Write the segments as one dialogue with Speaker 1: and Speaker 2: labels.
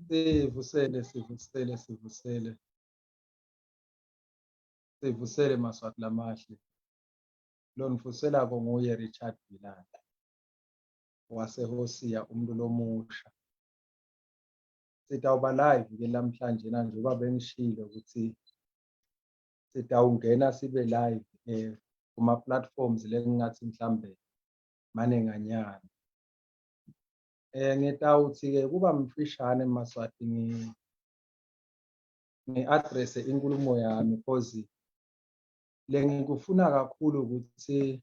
Speaker 1: Sivusele, sivusele, sivusele. Sivusele Maswati lamahle. Lonivuselako nguye Richard Vilane waseHosiya, umuntu lomusha. Sitawuba live ke namhlanje na njengoba bengishilo ukuthi sitawungena sibe live kuma platforms lengingathi mhlambe manenganyana. Ngitawuthi ke kuba mfishane Maswati, ngi-address inkulumo yami because lengikufuna kakhulu ukuthi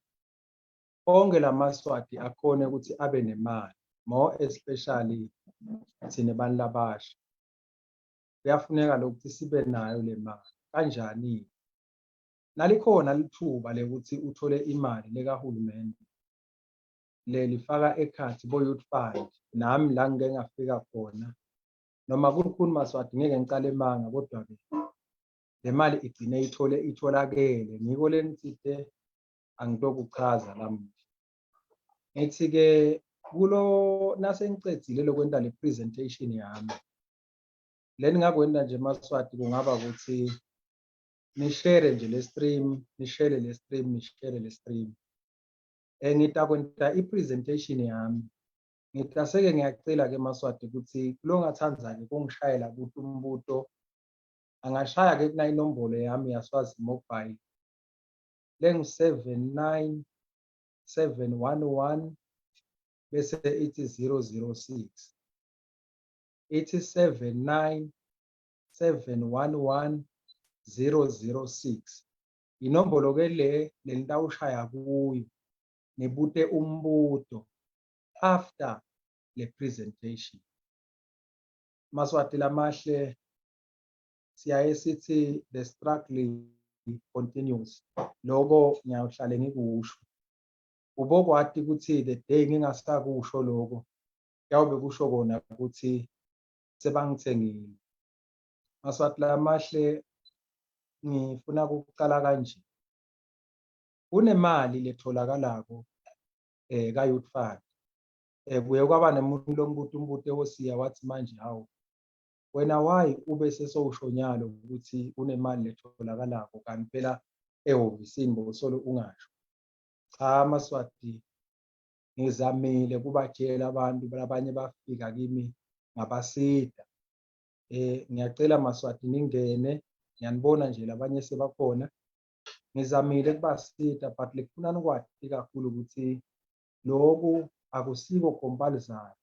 Speaker 1: onke lamaswati akhone ukuthi abe nemali, more especially thina bantu labasha. Kuyafuneka lokuthi sibe nayo le mali. Kanjani? Nalikhona lithuba lekuthi uthole imali lekahulumende lelifaka ekhathi bo-Youth Fund. Nami la ngike ngafika khona, noma kukhulu Maswati, ngeke ngicale emanga, kodwa-ke le mali igcine ithole itholakele. Ngiko lengitsite angitokuchaza lamuhla. Ngithi-ke kulo nase ngicedzile lokwenta le presentation yami, le ningakwenta nje Maswati kungaba ukuthi nishare nje le stream, nishare le stream, nishare le stream. Ngitakwenta i-presentation yami. Ngitaseke ngiyacela ke Maswati ukuthi kulongathandza-ke kungishayela kuthi umbuto, angashaya ke kuna inombolo yami yaSwazi Mobile lengu 79711 bese ithi 006, ithi 79711006. Inombolo ke le lelitawushaya kuyo nibute umbuto after le presentation. Maswati lamahle, siyaye sithi the struggle continues. Loko ngiyawuhlale ngikusho. Ubokwati ukuthi the day ngingasakusho loko, kuyawube kusho kona ukuthi sebangithengile. Maswati lamahle, ngifuna ukuqala kanje. Kunemali letholakalako ka Youth Fund. Kuye kwaba nemuntu lombuto umbuto eHosiya, wathi manje, "Hawu wena, why ube sesowusho nyalo ukuthi kunemali letholakalako, kanti phela ehhovisini bosolo ungasho?" Cha Maswati, ngizamile kubatshela abantu, labanye bafika kimi ngabasida. Ngiyacela Maswati ningene, ngiyanibona nje labanye sebakhona. Ngizamile kubasida, but lekufuna nikwati kakhulu ukuthi lokhu akusiko compulsory.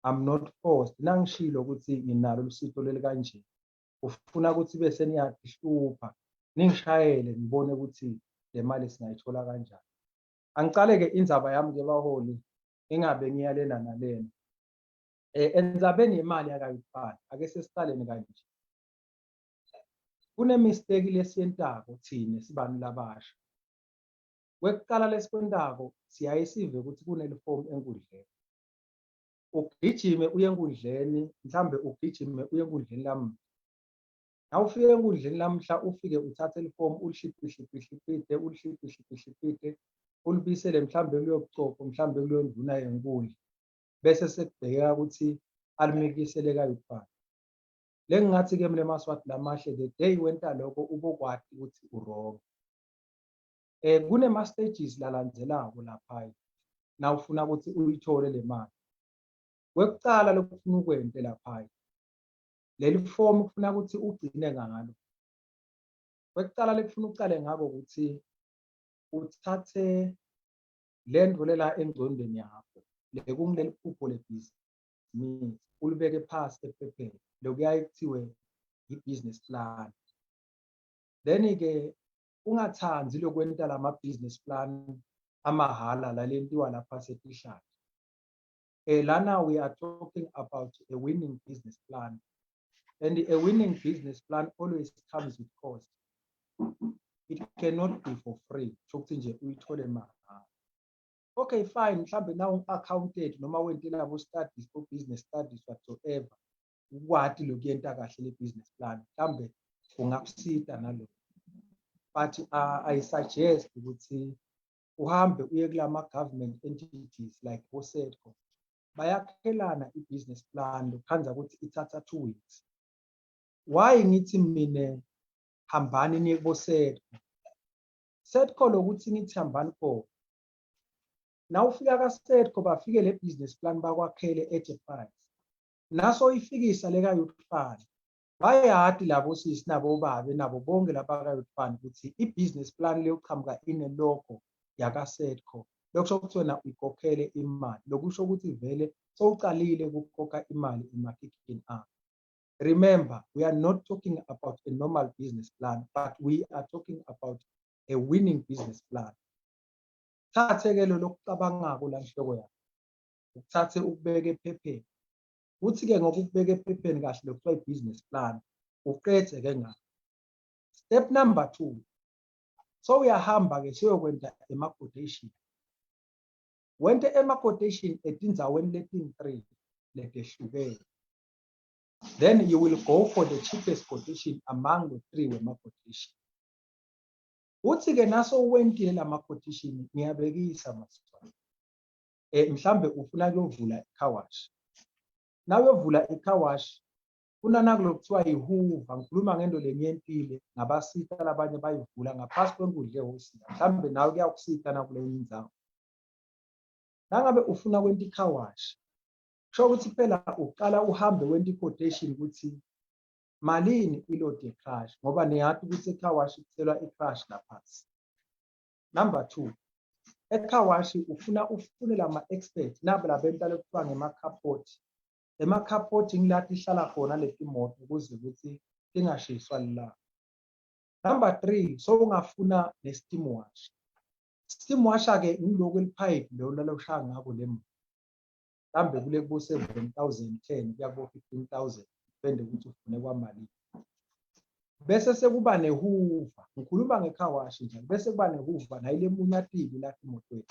Speaker 1: I'm not forced. Nangishilo ukuthi nginalo lusito leli kanje, ufuna ukuthi bese niyatihlupha ningishayele ngibone ukuthi le mali singayithola kanjani. Angicale-ke indzaba yami ke baholi, ingabe ngiyalena nalena. Endzabeni yemali yaka-Youth Fund, ake sesiqaleni kanje. Kune-mistake lesiyentako thine sibantu labasha. Kwekuqala lesikwentako, siyaye sive ukuthi kunelifomu enkundleni. Ugijime uye enkundleni, mhlambe ugijime uye enkundleni lamuhla. Nawufika enkundleni lamuhla, ufike uthathe lifomu, ulihliphi hliphi, ulihliphi hliphi hliphi, ulibisele mhlambe kuleyo bucopho, mhlambe kuleyo nduna yenkundla, bese sekubhekeka ukuthi alimikisele ka-Youth Fund. Lengingathi-ke mina Maswati lamahle, the day wenta lokho ubokwati ukuthi u-wrong. Kunema stages lalandzelako lapha nawufuna ukuthi uyithole le mali. Kwekucala lokufuna ukwente lapha, leli form kufuna ukuthi ugcine ngalo. Kwekucala lekufuna ucale ngako ukuthi uthathe lento lela engcondweni yakho lekungileli phupho lebhizinisi, ulibeke phasi ephepheni, lokuyaye kuthiwe i-business plan. Then-ke ungathanzi lokwenta lama business plan amahhala lalentiwa lapha setihlahla. Lana we are talking about a winning business plan, and a winning business plan always comes with cost. It cannot be for free, ukuthi nje uyithole mahhala. Okay, fine, mhlambe na ungu-accountant noma wente labo studies or business studies whatsoever, ukwati lokuyenta kahle le business plan, mhlambe kungakusita nalokho, but I suggest ukuthi uhambe uye kulama government entities like boSEDCO. Bayakhelana i-business plan lokhandza ukuthi ithatha 2 weeks. Why ngithi mine hambani niye kubo-SEDCO? SEDCO lokuthi ngithi hambani khona, nawufika ka-SEDCO bafike le business plan bakwakhele at a price. Naso ifikisa leka Youth Fund, bayadi labo sisi nabo babe nabo bonke laba ka-Youth Fund ukuthi i-business plan leyoqhamuka ine-logo yaka-SEDCO. Lokusho ukuthi wena uyikhokhele imali, lokusho ukuthi vele sowucalile ukukhokha imali emakhikhini akho. Remember, we are not talking about a normal business plan, but we are talking about a winning business plan. Thathe-ke lo lokucabangako la nhloko yakho, ukuthathe ukubeke ephepheni. Kuthi-ke ngokukubeka ephepheni kahle lokuthiwa i-business plan, uqedze-ke ngakho. Step number 2, so uyahamba-ke siyokwenza ema-quotation. Wente ema-quotation etindzaweni letin-3 letehlukene. Then you will go for the cheapest quotation among the three wema-quotation. Uthi-ke naso wentile lama quotation, ngiyabekisa masibani. Mhlambe ufuna kuyovula i-car wash. Nawuyovula i-car wash kunanaku lokuthiwa i-hoover, ngikhuluma ngento lengiyentile ngabasita labanye bayivula ngaphasi kwenkundla ehhosini. Mhlambe nawe kuyakusita nakulenye indzawo. Nangabe ufuna kwenta i-car wash, kusho ukuthi phela uqala uhambe wenta i-quotation ukuthi malini i-load ye-crush, ngoba niyati ukuthi e-car wash kuthelwa i-crush laphasi. Number 2, e-car wash ufuna ufune lama-expert nabo labenta lokuthiwa ngema-carport. Ema-carport ngila tihlala khona leti moto ukuze ukuthi tingashiswa lilanga. Number 3, so ungafuna ne-steam wash. Steam washer-ke ngilokhu eliphayiphi lolu loshaya ngako le moto. Mhlambe kule kubo 7,000 10 kuya kubo 15,000, depende ukuthi ufune kwamalini. Bese sekuba ne-hoover, ngikhuluma nge-car wash nje, bese kuba ne-hoover nayo lemunya tibi lapha emotweni.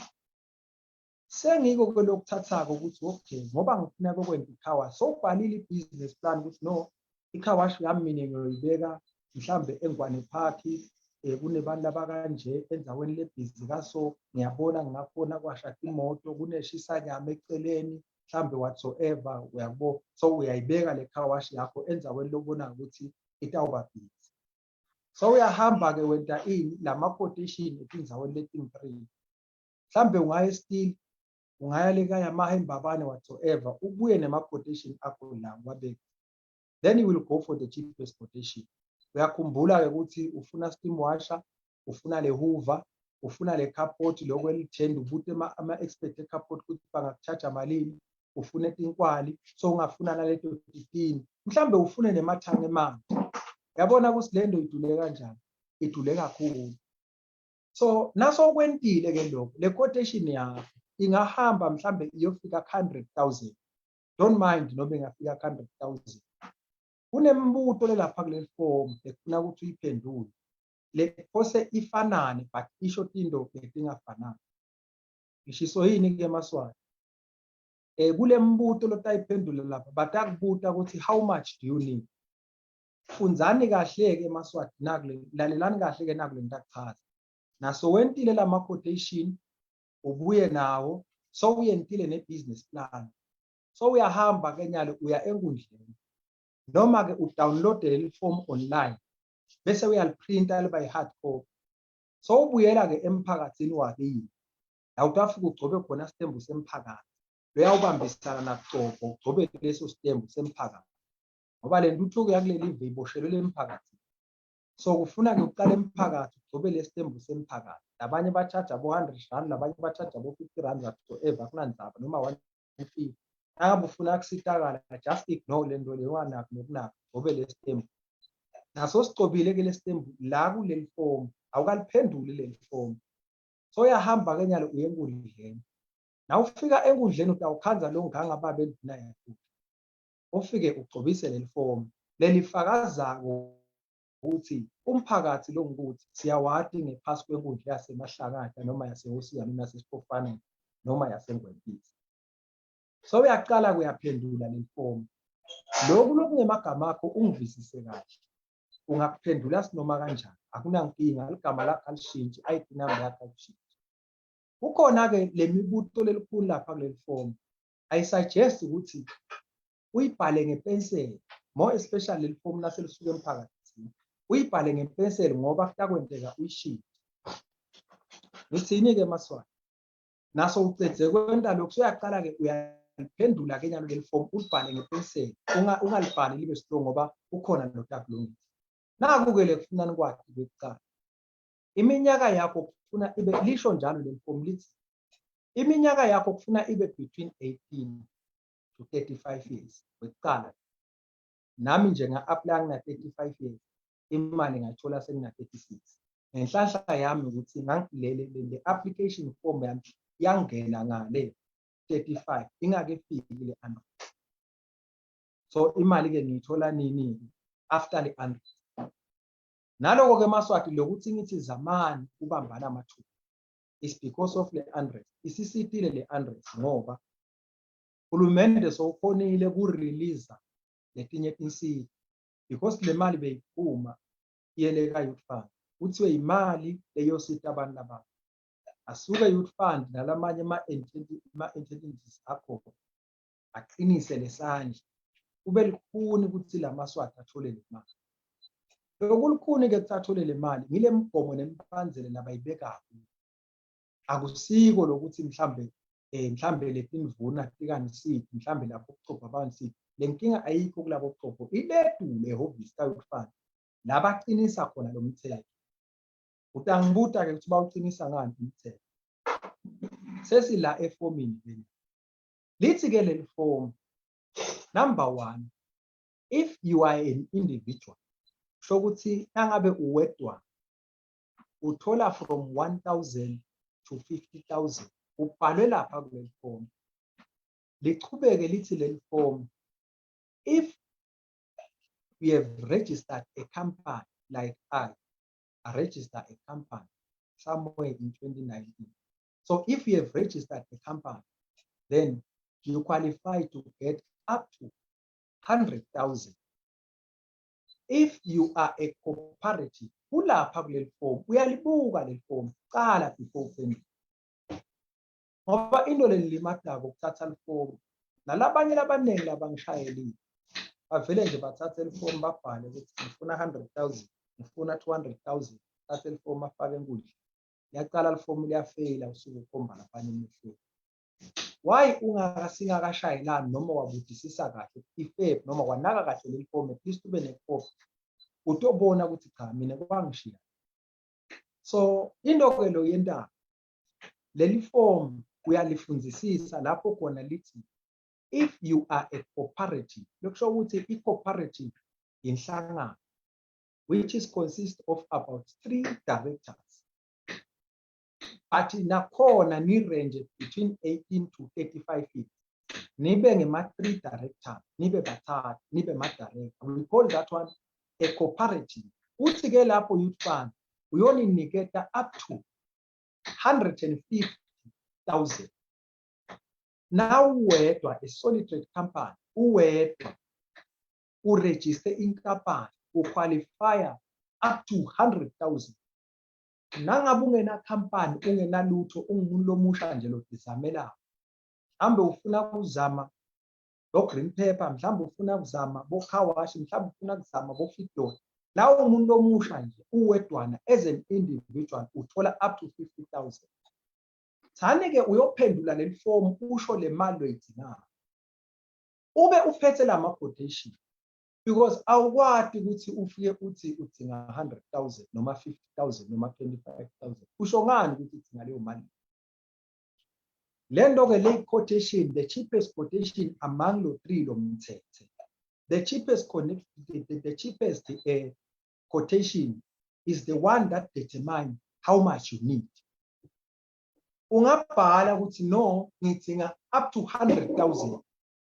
Speaker 1: Sengiko-ke lokuthathako ukuthi okay, ngoba ngifuna kokwenza i-car wash, sowubhalile i-business plan ukuthi no, i-car wash yami mina ngiyoyibeka mhlambe eNgwane Park, kunebantu abakanje endaweni lebhizi kaso, ngiyabona ngingakhona kwasha imoto, kuneshisanyama eceleni mhlambe whatsoever, uyabo. So uyayibeka le car wash yakho endaweni lobona ukuthi itawuba busy. So uyahamba-ke wenta ini lama quotation etindzaweni letin-3. Mhlambe ungaya e-Still, ungaya le kaYamaha eMbabane, whatsoever, ubuye nema-quotation akho la uwabeke. Then you will go for the cheapest quotation. Uyakhumbula-ke ukuthi ufuna steam washer, ufuna le hoover, ufuna le carport lokho elithenda ubute ama-expert e-carport ukuthi bangaku-charge malini, ufune tinkwali, so ungafuna naleto titini, mhlambe ufune nemathangi emanti. Yabona ukuthi le nto idule kanjani? Idule kakhulu. So naso kwentile ke lokho, le quotation yakho ingahamba mhlambe iyofika 100,000. Don't mind noma ingafika 100,000. Kunembuto lelapha kuleli form lekufuna ukuthi uyiphendule. Le phose ifanane but isho tinto letingafanani. Ngishiso yini ke maSwati? Kule mbuto lotayiphendula lapha batakubuta ukuthi how much do you need? Fundzani kahle ke maSwati nakule, lalelani kahle ke nakule ngitakuchaza. Naso wentile lama quotation ubuye nawo, so uyentile ne-business plan. So uyahamba ke nyalo uya enkundleni noma ke u-download leli form online bese uyaliprinta liba yi-hard copy. So ubuyela ke emphakathini wakini la utafika ugcobe khona sitembu semphakathi, loyawubambisana nakucobo ugcobe leso sitembu semphakathi, ngoba le ntuthuko yakuleli live iboshelwe emphakathini. So kufuna ke uqale emphakathi ugcobe lesitembu semphakathi. Labanye ba-charge abo R100, labanye ba-charge abo R50, whatsoever, akunandzaba noma 150. Nangabe ufuna kusitakala, just ignore le nto leyo, unganaki nokunaka, ugcobe lesitembu. Naso sigcobile ke lesitembu la kuleli form, awukaliphenduli leli form. So uyahamba ke nyalo uye enkundleni. Nawufika enkundleni utawukhandza lo ngangaba benduna yakubo. Ufike ugcobise leli form lelifakazako ukuthi umphakathi lo ngikuthi siyawati ngephasi kwenkundla yaseMahlakahla noma yaseHosea noma yaseSiphofaneni noma yaseNgwempisi. So uyaqala kuyaphendula leli form. Lokhu lokungemagama akho ungivisise kahle. Ungakuphendula sinoma kanjani, akunankinga, ligama lakho alishintshi, ID number yakho ayishintshi. Kukhona ke le mibuto lelikhulu lapha kuleli form. I suggest ukuthi uyibhale ngepenseli, more especially leli fomu laselisuke emphakathini, uyibhale ngepenseli ngoba kutakwenteka uyishintshe. Ngithini-ke Maswati? Naso ucedze kwenta lokhu, suyaqala-ke uyaliphendula-ke nyalo leli fomu, ulibhale ngepenseli, ungalibhali libe strong ngoba ukhona lotakulungisa. Naku-ke le kufuna nikwati kwekucala. Iminyaka yakho kufuna ibe, lisho njalo leli fomu lithi, iminyaka yakho kufuna ibe between 18 to 35 years kwekucala. Nami nje nga-apply ngina-35 years, imali ngayithola sengina-36. Ngenhlanhla yami ukuthi le application form yami yangena ngale 35 ingakefiki le 100. So imali-ke ngiyithola nini? After le 100. Naloko-ke Maswati, lokuthi ngithi zamani ubambana amathuba is because of le 100. Isisitile le 100 ngoba hulumende sowukhonile ku-release letinye tinsita, because le mali beyiphuma iyele ka-Youth Fund, kuthiwe imali leyosita abantu labasha. Asuke Youth Fund nalamanye ama-entities akhona aqinise lesandla, kube lukhuni ukuthi lamaswati athole le mali. Lokulukhuni-ke ukuthi athole le mali ngile migomo nemibandzela labayibekako. Akusiko lokuthi mhlambe letindvuna tikanisiphi, mhlambe lapho kuchopha abanisiphi. Le nkinga ayikho kulabo buchopho, iledule ehhovisi ka-Youth Fund la baqinisa khona lo mthetho. Utangibuta-ke ukuthi bawuqinisa ngani umthetho. Sesila efomini lena. Lithi-ke leli fomu, number one, if you are an individual, kusho ukuthi nangabe uwedwa uthola from 1000 to 50,000, ubhalwe lapha kuleli fomu. Lichubeke lithi leli fomu, if you have registered a company, like I registered a company somewhere in 2019. So if you have registered a company, then you qualify to get up to 100,000. If you are a cooperative, kulapha kuleli form, uyalibuka leli form, qala before uphendule. Ngoba into lelimatako ukuthatha lifomu, nalabanye labaningi labangishayelile, bavele nje bathathe lifomu babhale ukuthi ngifuna 100,000, ngifuna 200,000, thathe lifomu afake enkundleni. Liyaqala lifomu liyafeyila, usuke ukhomba laphana emehlweni. Why ungakasingakashayelani noma wabudisisa kahle i-FEP noma wanaka kahle leli form, at least ube nekhophi utobona ukuthi cha, mina kwangishiya. So into-ke lo yentaba leli form uyalifundzisisa lapho khona lithi if you are a cooperative, lokusho ukuthi i-cooperative inhlangano which is consist of about 3 directors, but nakhona ni-range between 18 to 35 years, nibe ngema-3 directors, nibe bathathu, nibe ma-director, we call that one a cooperative. Uthi-ke lapho Youth Fund uyoniniketa up to 150,000. Nawuwedwa, a solitary company, uwedwa urejiste inkampani, uqualifya up to 100,000. Nangabe ungena company, ungenalutho, ungumuntu lomusha nje lodizamelayo, mhlawumbe ufuna kuzama bo green pepper, mhlawumbe ufuna kuzama bo car wash, mhlawumbe ufuna kuzama bo feedlot, lawo umuntu omusha nje uwedwana as an individual uthola up to 50,000. Thani ke uyophendula leli form usho le mali oyidingayo, ube uphethe lama quotation, because awukwati ukuthi ufike uthi udinga 100,000 noma 50,000 noma 25,000. Usho ngani ukuthi udinga leyo mali? Le nto ke le quotation, the cheapest quotation among lo three lo mthethe, the cheapest connect the cheapest quotation is the one that determine how much you need. Ungabhala ukuthi no, ngidinga up to 100,000,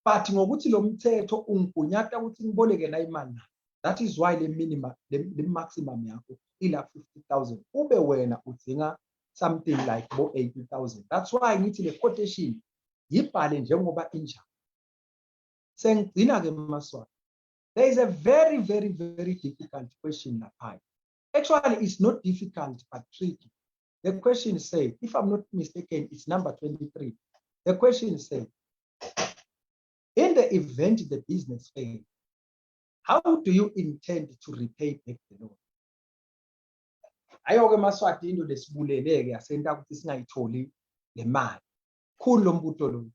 Speaker 1: but ngokuthi lo mthetho ungigunyata ukuthi ngiboleke la imali na, that is why le minimum, le maximum yakho ila 50,000, ube wena udinga something like bo 80,000. That's why ngithi le quotation yibhale njengoba injalo. Sengigcina ke Maswati, there is a very, very, very difficult question lapha. Actually, it's not difficult but tricky. The question say, if I'm not mistaken, it's number 23. The question say, In the event the business fail, how do you intend to repay back the loan? Ayo-ke maSwati, into lesibulele-ke yasenta ukuthi singayitholi le mali. Khulu lo mbuto lo.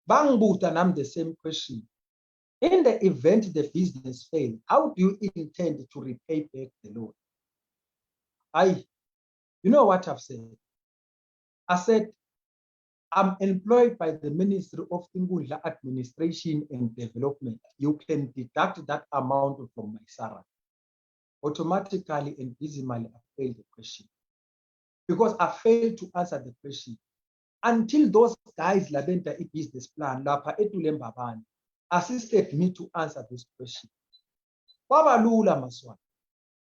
Speaker 1: Bangibuta nami the same question. In the event the business fail, how do you intend to repay back the loan? I, you know what I've said? I said, I'm employed by the Ministry of Tinkhundla Administration and Development. You can deduct that amount from my salary. Automatically and dismally, I failed the question. Because I failed to answer the question. Until those guys labenta i-business plan lapha eTulembabane assisted me to answer this question. Kwaba lula, maSwati.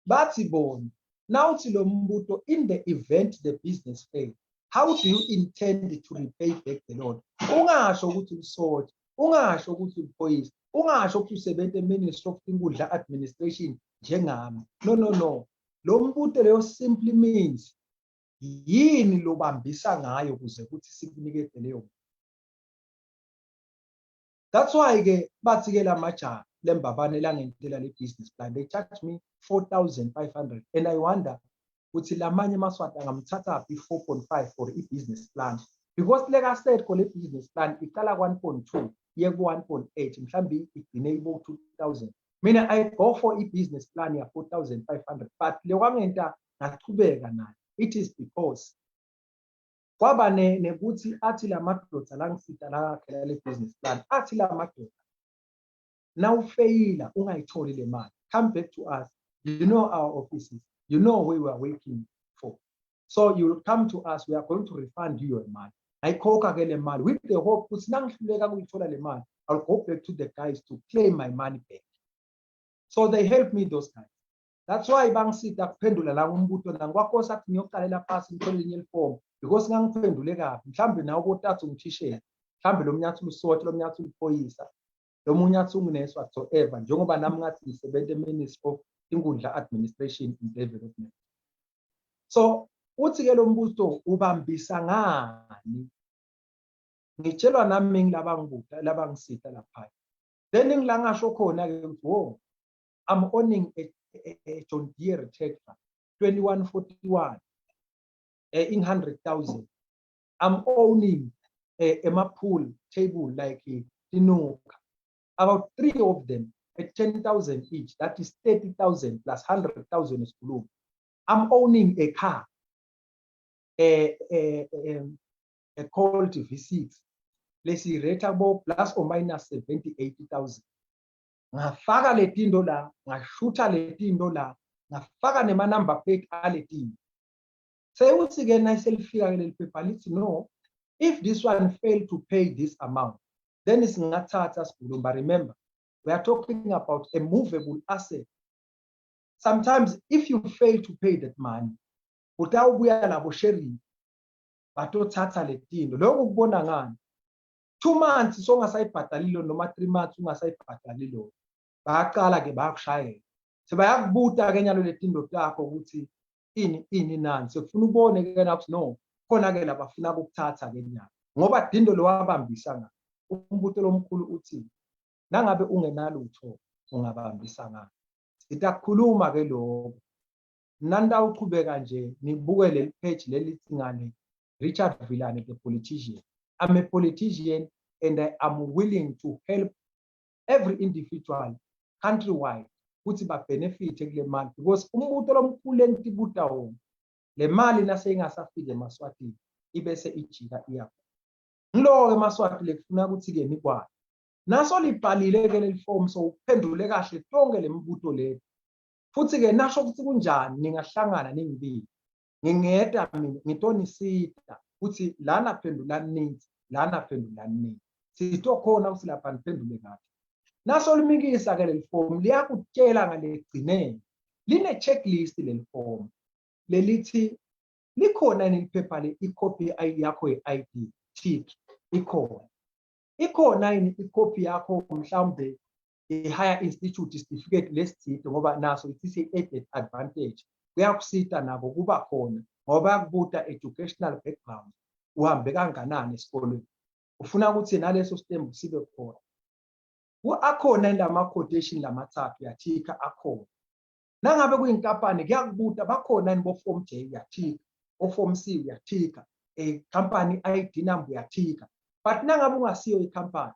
Speaker 1: Bathi bona, nawuthi lo mbuto, "In the event the business fail, how do you intend to repay back the loan?" Ungasho ukuthi ulisoja, ungasho ukuthi uliphoyisa, ungasho ukuthi usebenza e-Ministry of Tinkhundla Administration njengami. No, no, no. Lo mbuto leyo simply means yini lobambisa ngayo ukuze ukuthi sikunikeze leyo. That's why ke bathi ke lamajaha lembabane langentela le business plan, they charge me 4500, and I wonder ukuthi lamanye amaSwati angamthatha phi 4.5 for i-business plan, because like I said, le business plan iqala 1.2 iye ku 1.8, mhlambi igcine ibo 2000. Mina I go for i-business plan ya 4500, but le kwangenta ngachubeka nayo, it is because kwaba nekuthi athi la madoda langisita langakhela le business plan, athi la madoda, nawufeyila ungayitholi le mali, come back to us. You know our offices, you know where we are working for, so you will come to us, we are going to refund you your money. Ngayikhokha ke le mali with the hope ukuthi nangihluleka kuyithola le mali, I'll go back to the guys to claim my money back. So they help me, those guys. That's why bangisita kuphendula la umbuto la ngikwakosa athi ngiyoqalela phasi ngithole elinye lifomu because ngangiphendule kabi. Mhlawumbe nawe kotathu ngithishela, mhlawumbe lo mnyathi usotsha, lo mnyathi uliphoyisa, lo munye athi ungunesi, whatsoever, njengoba nami ngathi ngisebenza e-Ministry of Tinkhundla Administration and Development. So uthi-ke lo mbuso ubambisa ngani, ngitshelwa nami ngilabangibuta labangisita laphaya. Then ngila ngasho khona-ke ukuthi wo, I'm owning a John Deere tractor 2141 in 100,000. I'm owning a pool table, like tinuka, about three of them at 10,000 each. That is 30,000 plus 100,000 isikhuluma. I'm owning a car, a Colt V6 lesirate bo plus or minus 70 80,000. Ngafaka letinto la, ngashutha letinto la, ngafaka nema number plate aletinto. Sewuthi ke naselifika ke leli phepha lithi, no, if this one fail to pay this amount, then singathatha sigulumba. Remember, we are talking about a movable asset. Sometimes if you fail to pay that money, utawubuya labo sheriff batothatha letinto. Lokho kubona ngani? 2 months songasayibhadali lo noma 3 months ungasayibhadali lo, bayaqala ke bayakushayela, sebayakubuta ke nyalo letinto takho ukuthi ini ini nani. Sekufuna ubone ke na ukuthi no, khona ke labafuna ukukuthatha ke nyalo ngoba dindo lo wabambisa ngayo. Umbuto lomkhulu uthi, nangabe ungenalutho ungabambisa ngani? Sitakukhuluma ke lokho nantawuchubeka nje nibuke leli page lelithi ngane Richard Vilane the politician. I'm a politician and I am willing to help every individual countrywide ukuthi babenefite kule mali, because umbuto lomkhulu engitibuta wona, le mali naseyingasafiki emaSwatini ibese ijika iya ngiloko emaSwati lekufuna ukuthi-ke nikwazi naso libhalile-ke leli form, so uphendule kahle tonke le mibuto le. Futhi-ke nasho ukuthi kunjani ningahlangana ningibili, ngingeda mina ngitonisita ukuthi lana phendulani nithi, lana phendulani nithi, sitokhona ukuthi lapha niphendule kahle. Naso limikisa-ke leli form liyakutshela ngalegcineni, line-checklist leli form lelithi likhona yini iphepha le, ikhophi yakho ye-ID, tick, ikhona. Ikhona yini ikhophi yakho mhlawumbe i-higher institute certificate lesithide, ngoba naso it added advantage, kuyakusita nako kuba khona ngoba bayakubuta educational background, uhambe kanganani esikolweni. Ufuna ukuthi naleso sitembu sibe khona. Akhona lama quotation lamathathu uyathika akhona. Nangabe kuyinkampani kuyakubuta bakhona yini bo-form J uyathika, o-form C uyathika, a company ID number uyathika. But nangabe ungasiyo ikhampani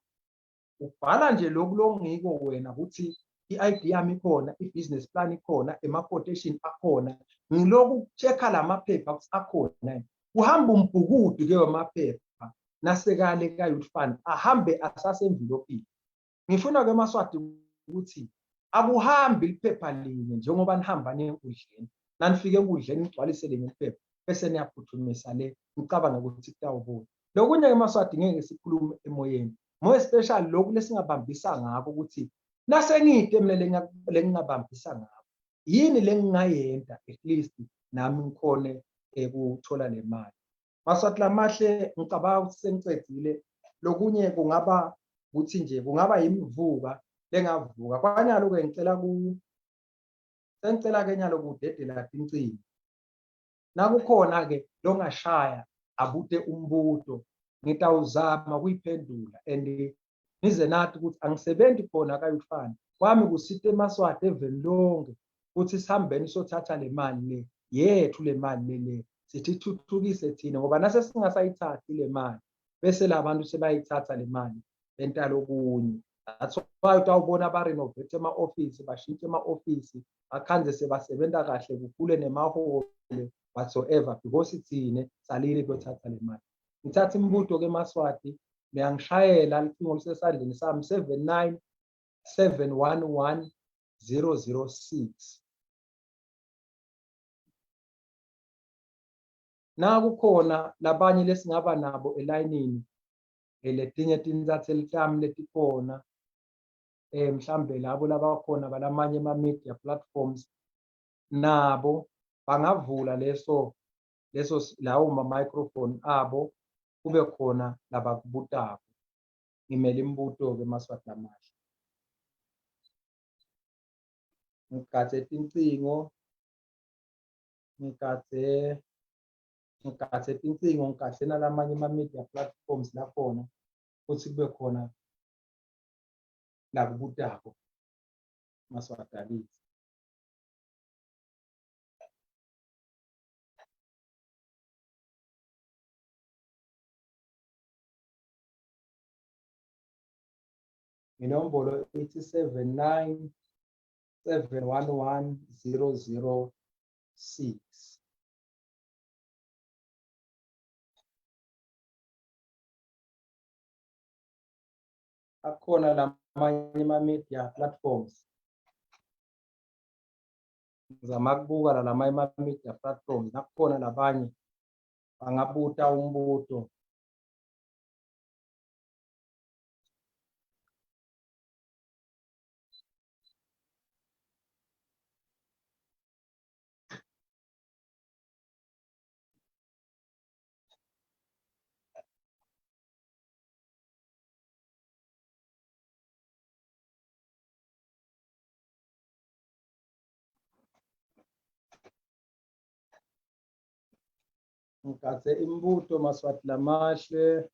Speaker 1: ubhala nje lokhu longiko wena ukuthi i-ID yami ikhona, i-business plan ikhona, ema-quotation akhona. Ngiloku check-a lamaphepha ukuthi akhona yini. Kuhamba umbhukudu ke wamaphepha nasekale ka-Youth Fund ahambe asasemvilopini. Ngifuna ke maSwati ukuthi akuhambi liphepha linye njengoba nihamba niye enkundleni. Nanifika enkundleni nigcwalise linye iphepha bese niyaphuthumisa le nicabange ukuthi kutawubuya. Lokunye ke maSwati ngeke sikhulume emoyeni. More especially lokhu lesingabambisa ngako ukuthi nasengide mina lengingabambisa ngako. Yini lengingayenta at least nami ngikhone ukuthola le mali. Maswati lamahle ngicabanga ukuthi sengicedile. Lokunye kungaba ukuthi nje kungaba yimivuka lengavuka. Kwanyalo ke ngicela ku sengicela ke nyalo kudedela tincingo. Nakukhona ke longashaya abute umbuto ngitawuzama kuyiphendula and nize nathi ukuthi angisebenzi khona ka-Youth Fund kwami kusita emaSwati eveni lonke ukuthi sihambeni sothatha le mali le yethu le mali le le sithi ithuthukise thina ngoba nase singasayithathi le mali bese labantu sebayithatha le mali benta lokunye. That's why utawubona ba-renovate ema-ofisi bashintshe ema-ofisi bakhandze sebasebenta kahle kukhule nemahole whatsoever because thine salile kuyothatha le mali. Ngithatha imibuto ke maSwati niyangishayela lucingo olusesandleni sami 79 711 006. Nakukhona labanye lesingaba nabo elayinini letinye tintsatsi tami letikhona mhlambe labo labakhona balamanye ama-media platforms nabo bangavula leso leso lawo ma-microphone abo kube khona labakubutako. Ngimele imibuto-ke maSwati lamahle. Ngigadze tincingo, ngigadze ngigadze tincingo, ngigadze nalamanye ama-media platforms lakhona kutsi kube khona lakubutako maSwati akitsi. Inombolo ithi 79 711 006. Akhona lamanye ama-media platforms. Ngizama kubuka la lamanye ama-media platforms nakukhona labanye bangabuta umbuto. Ngigadze imibuto maSwati lamahle.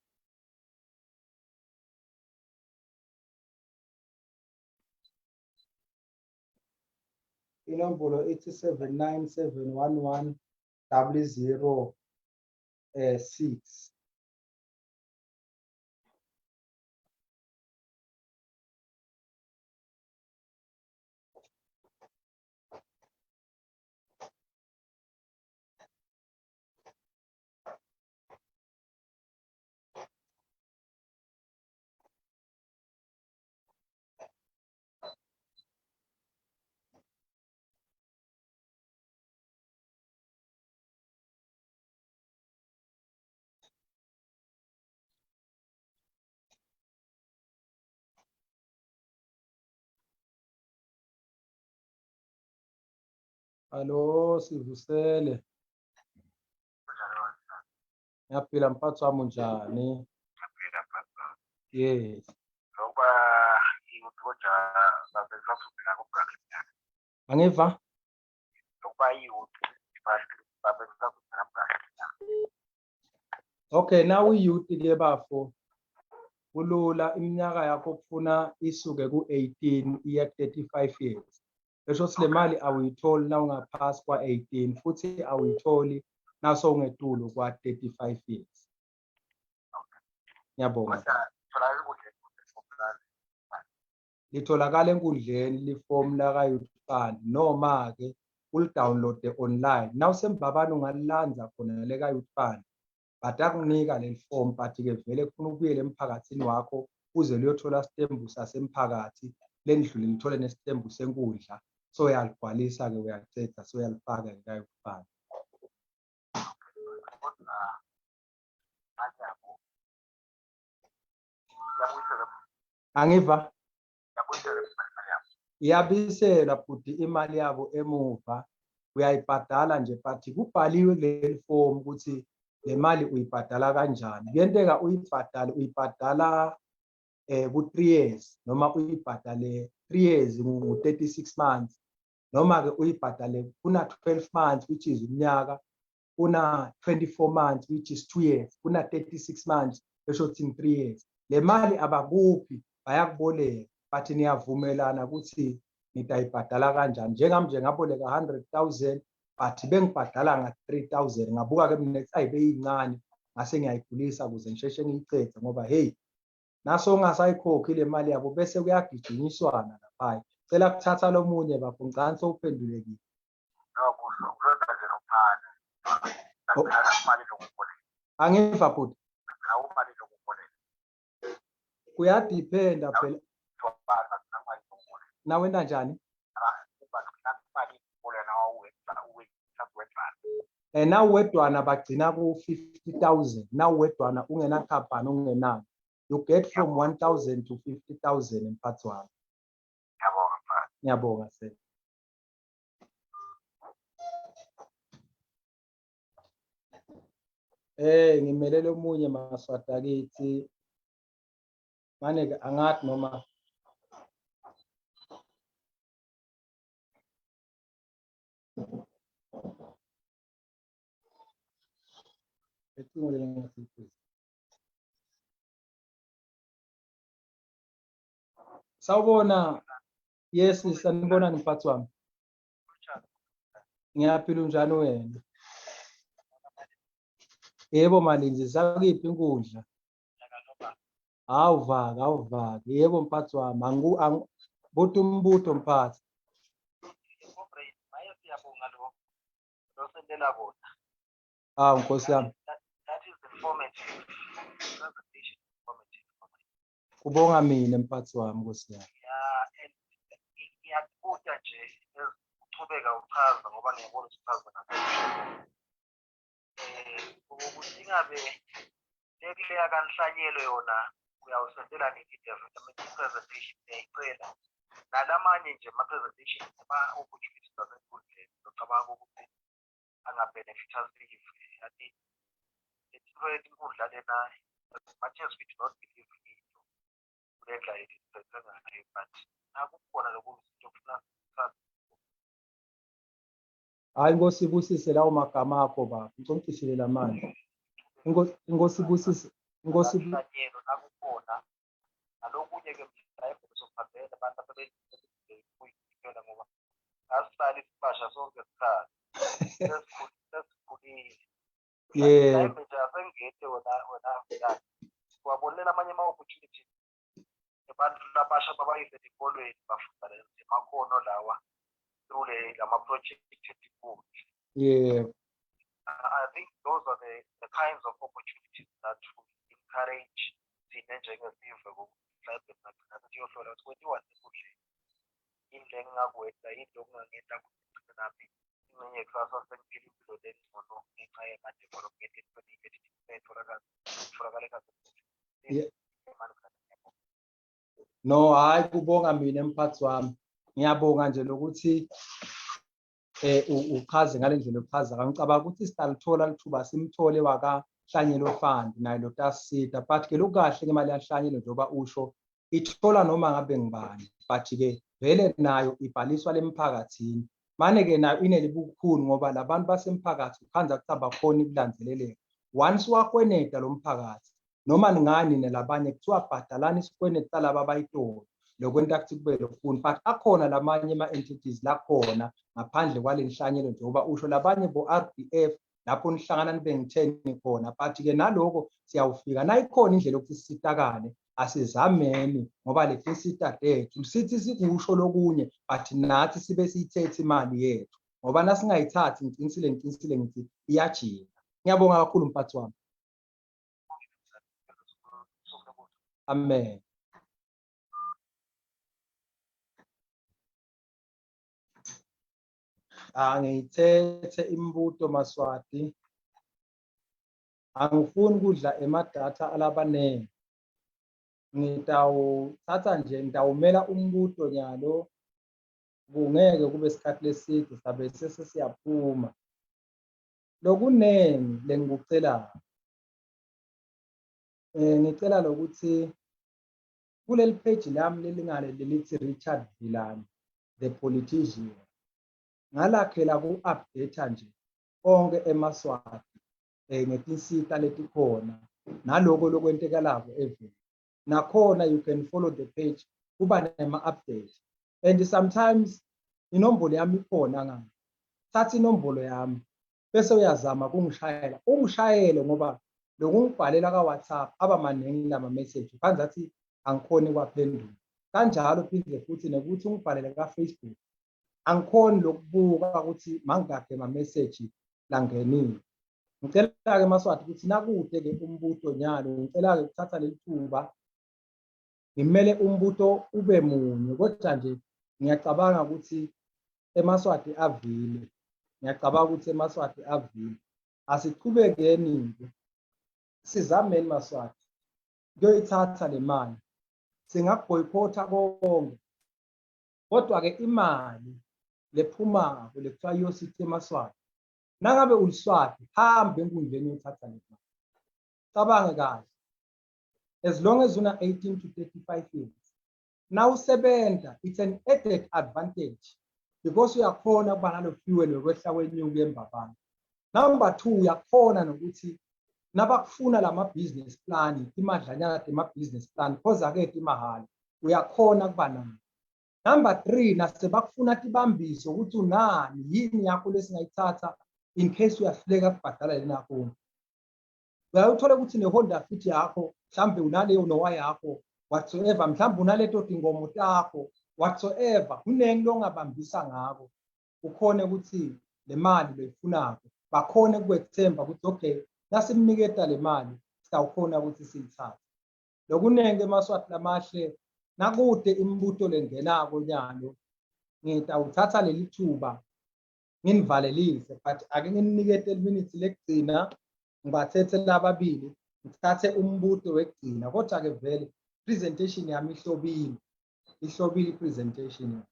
Speaker 1: Inombolo ithi 79711 00 6. Alo, sivusele. Ngiyaphila mphathi wami unjani?
Speaker 2: Ngiyaphila mphathi wami.
Speaker 1: Yes.
Speaker 2: Lokuba iyouth kodwa babesaphumela kumngakhi iminyaka.
Speaker 1: Angiva?
Speaker 2: Lokuba iyouth babesaphumela kumngakhi iminyaka.
Speaker 1: Okay, now iyouth ke bafo. Kulula, iminyaka yakho kufuna isuke ku-18 iye ku-35 years. Esho ukuthi le mali awuyitholi nawungaphasi kwa-18 futhi awuyitholi nasowungetulu kwa-35 years. Ngiyabonga. Litholakala enkundleni lifomu laka-Youth Fund noma-ke ulidownloade online. Nawusembabane ungalilandza khona leka-Youth Fund, batakunika leli fomu, but-ke vele kufuna ubuyele emphakathini wakho uze luyothola sitembu sasemphakathi lendlule lithole nesitembu senkundla, so uyaligcwalisa-ke uyaceda, so uyalifaka-ke ka-Youth Fund. Angiva? Iyabiselwa bhuti imali yabo emuva, uyayibhadala nje, but kubhaliwe kuleli fomu ukuthi le mali uyibhadala kanjani. Kuyenteka uyibhadale, uyibhadala ku-3 years noma uyibhadale 3 years ngu-36 months, noma-ke uyibhadale kuna-12 months which is umnyaka, kuna-24 months which is 2 years, kuna-36 months esho ukuthi 3 years. Le mali abakuphi, bayakuboleka, but niyavumelana ukuthi nitayibhadala kanjani. Njengami nje ngaboleka 100,000 but bengibhadala nga-3,000, ngabuka-ke mina ukuthi ayi beyincane, ngase ngiyayikhulisa ukuze ngisheshe ngiyicede, ngoba hey naso ungasayikhokhi le mali yabo bese kuyagijinyiswana laphaya. Cela kuthatha lomunye bafo, ngicabanga sewuphendulekile. Angiva bhuti. Kuyadiphenda phela. Nawenta njani? Nawuwedwana bagcina ku-50,000. Nawuwedwana ungenakhampani ungenani. You get from 1,000 to 50,000 mphathi wami.
Speaker 2: Ngiyabonga mfana.
Speaker 1: Ngiyabonga sir. Ngimelele omunye Maswati akithi. Mane ke angathi noma ecingo lengathi. Sawubona. Yes, sanibonani mphathi wami. Ngiyaphila, unjani wena? Yebo Malinzi, sakiphi inkundla? Awuvaki, awuvaki. Yebo mphathi wami, angu buta umbuto mphathi.
Speaker 2: Comrade, maye siyabonga lo losentela kona.
Speaker 1: Hawu Nkosi yami.
Speaker 2: That is informative. Presentation informative.
Speaker 1: Kubonga mina mphathi wami Nkosi yami.
Speaker 2: Yeah, and ngiyakubuta nje uchubeka uchaza ngoba ngiyabona ukuthi uchaza kahle. Ukuthi ingabe lekuleya kanhlanyelo yona uyawusentela nini development presentation, ngiyayicela. Nalamanye nje ama-presentation ama-opportunities asenkundleni ngicabanga ukuthi angabenefitha sive. Yathi inkundla lena, as much as we do not believe into kule ndlela esiphethe ngayo, but nakukhona lokhu izinto kufuna.
Speaker 1: Hayi Nkosi ibusise lawo magama akho baba, ngicomcisile lamandla. Inkosi ibusise, Inkosi
Speaker 2: inhlanyelo nakukhona nalokunye ke mhlawumbe sokuhambela abantu asebeyiphela ngoba asihlali sibasha sonke isikhathi, sesikhulile. Mhlawumbe nje asengete wena Vukani, siwabonela amanye ama-opportunities abantu labasha babayise esikolweni bafunda emakhono lawa through le lama-project etinkundla. I think those are the kinds of opportunities that we encourage thina njengesive mhlawumbe singagcina sesiyohlola ukuthi kwentiwani enkundleni, yini le engingakwenta, yini lokungangenta ukuthi ngigcine nami ingxenye kusasa sengiphila impilo lengcono ngenxa yema-development etholakala
Speaker 1: Yeah. No, hayi kubonga mina mphathi wami. Ngiyabonga nje lokuthi uchaze ngale ndlela ochaza ngayo. Ngicabanga ukuthi sitalithola lithuba simthole waka Hlanyelo Fund naye lo tasita, but ke lokukahle ngemali yahlanyelo njengoba usho ithola noma ngabe ngibani, but ke vele nayo ibhaliswa lemphakathini. Mane ke nayo inelibukhuni ngoba labantu basemphakathi ukhanza ukuthi abakhoni ukulandzeleleka. Once wakweneta lo mphakathi Noma ningani nalabanye kuthiwa bhadalani isikweletu salaba abayitolo, lokwenta kuthi kube lukhuni, but akhona lamanye ama-entities lakhona ngaphandle kwale nhlanyelo, njengoba usho labanye bo-RBF lapho nihlangana nibe ngitheni khona. But-ke naloko siyawufika nayikhona indlela yokuthi sisitakale, asizameni ngoba le tinsita tethu sithi sikusho lokunye, but nathi sibe siyithethe imali yethu, ngoba nasingayithathi, ngicinisile, ngicinisile ngithi iyajika. Ngiyabonga kakhulu, mphathi wami. Amen. Angiyithethe imibuto, Maswati. Angifuni kudla emadatha alabanengi. Ngitawuthatha nje, ngitawumela umbuto nyalo, kungeke kube isikhathi leside sabe sesiyaphuma. Lokunengi lengikucelayo, ngicela lokuthi kuleli page lami lelingale lelithi Richard Vilane the politician, ngalakhela ku-update nje onke emaSwati ngetinsita letikhona naloko lokwentekalako eveni. Nakhona you can follow the page, kuba nema-update, and sometimes inombolo yami ikhona ngale. Thatha inombolo yami bese uyazama kungishayela, ungishayele, ngoba lokungibhalela ka-WhatsApp aba maningi lama-message, phansi athi angikhoni kwaphendula kanjalo. Phinde futhi nekuthi ungibhalele ka-Facebook, angikhoni lokubuka ukuthi mangakhe ama-message langenile. Ngicela-ke Maswati ukuthi nakude-ke umbuto nyalo, ngicela-ke ukuthatha leli thuba ngimele umbuto ube munye, kodwa nje ngiyacabanga ukuthi emaSwati avile, ngiyacabanga ukuthi emaSwati avile. Asichubekeni-ke, sizameni Maswati kuyoyithatha le mali. Singakubhoyikhotha konke, kodwa-ke imali lephumako lekuthiwa iyosithi emaSwati, nangabe uliSwati, hambe enkundleni yothatha le mali. Cabange kahle, as long as una 18 to 35 years nawusebenta, it's an added advantage because uyakhona ukuba nalo fuel wekwehla kwenyuka embabane. Number two, uyakhona nokuthi nabakufuna lama business plan, imadlanyana tema-business plan, cause akekho imahhala, uyakhona kuba nayo. Number three, nasebakufuna tibambiso ukuthi unani, yini yakho lesingayithatha in case uyahluleka kubhadala lena kuno, uyayuthola ukuthi ne-Honda Fit yakho mhlambe unaleyo Noah yakho, whatsoever, mhlawumbe unaleto tingomo takho, whatsoever, kunengi longabambisa ngako ukhone ukuthi le mali loyifunako bakhone kukwethemba ukuthi okay, nasimniketa le mali sitawukhona ukuthi siyithathe. Lokunengi emaSwati lamahle, nakude imibuto lengenako nyalo, ngitawuthatha leli thuba nginivalelise, but ake ngininikete iminitsi lekugcina, ngibathethe lababili, ngithathe umbuto wekugcina. Kodwa-ke vele presentation yami ihlobile, ihlobile i-presentation yami.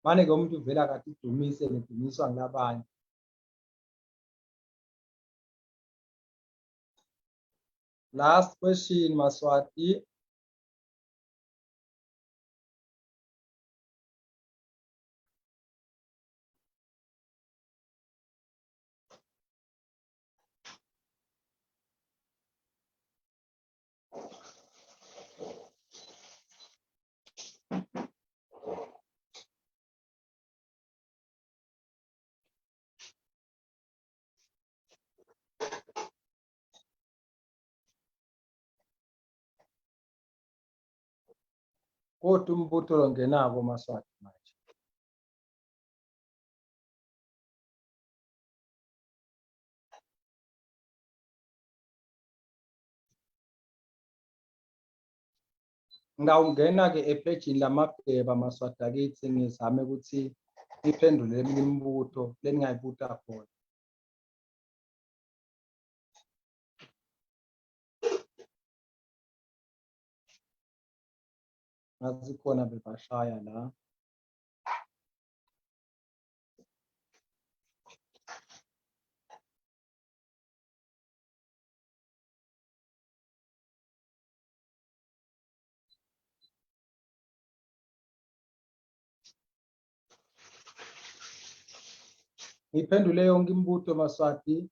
Speaker 1: Mane-ke umuntu uvela kade idumise nedumiswa ngilabanye. Last question, Maswati. Kodwa umbuto longenako Maswati manje. Ngawungena-ke ephejini lamageba Maswati akithi, ngizame ukuthi ngiphendule eminye imibuto leningayibuta khona. Ngathi khona bebashaya la. Ngiphendule yonke imibuto Maswati.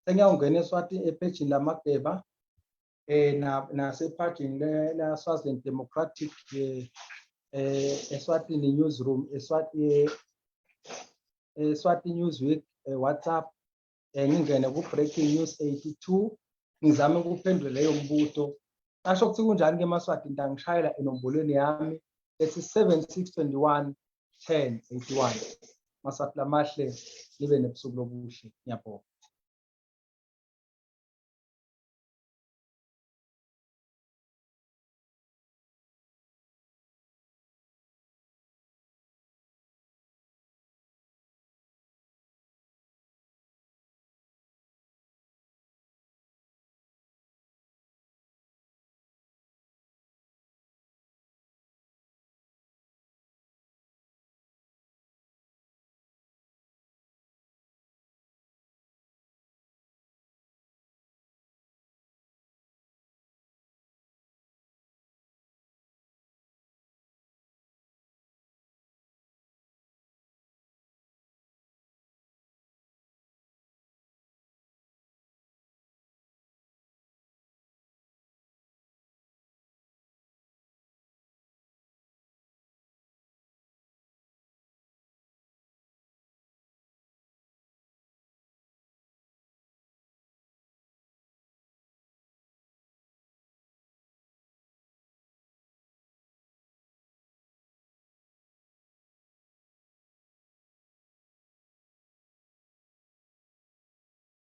Speaker 1: Sengiyawungena eSwati ephejini laMageba nasephajini la Swaziland Democratic, Eswatini Newsroom, Eswati, Eswati Newsweek, WhatsApp, ngingene ku Breaking News 82, ngizame ukuphendula leyo mbuto. Asho ukuthi kunjani ke maSwati, ngishayela enombolweni yami ethi 7621 10 81. MaSwati lamahle, nibe nebusuku lobuhle, ngiyabonga.